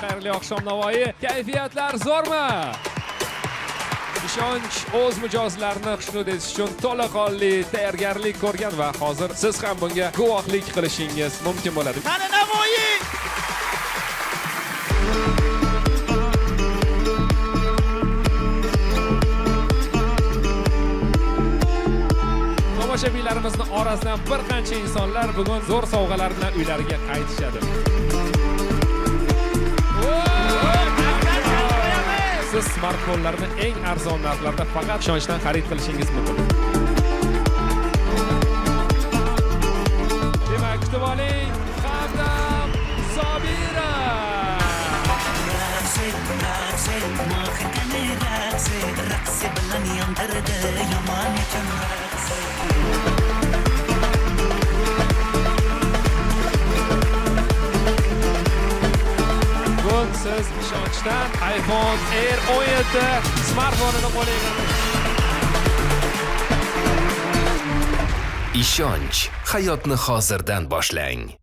Xayrli oqshom, Navoiy! Kayfiyatlar zo'rmi? Ishonch o'z mijozlarini xushnud etish uchun to'laqonli tayyorgarlik ko'rgan va hozir siz ham bunga guvohlik qilishingiz mumkin bo'ladi. Qani, Navoiy! Tomoshabinlarimizni orasidan bir qancha insonlar bugun zo'r sovg'alar bilan uylariga qaytishadi. Siz smartfonlarni eng arzon narxlarda faqat Ishonchdan xarid qilishingiz mumkin. Demak, kutib oling, Hamdam Sobirov! Raqsi, raqsi, mohikani raqsi, raqsi bilan yondirdi yomon ekan raqsi. Bugun siz Ishonchdan iPhone Air 17 smartfonini qo'lga Ishonch, hayotni hozirdan boshlang.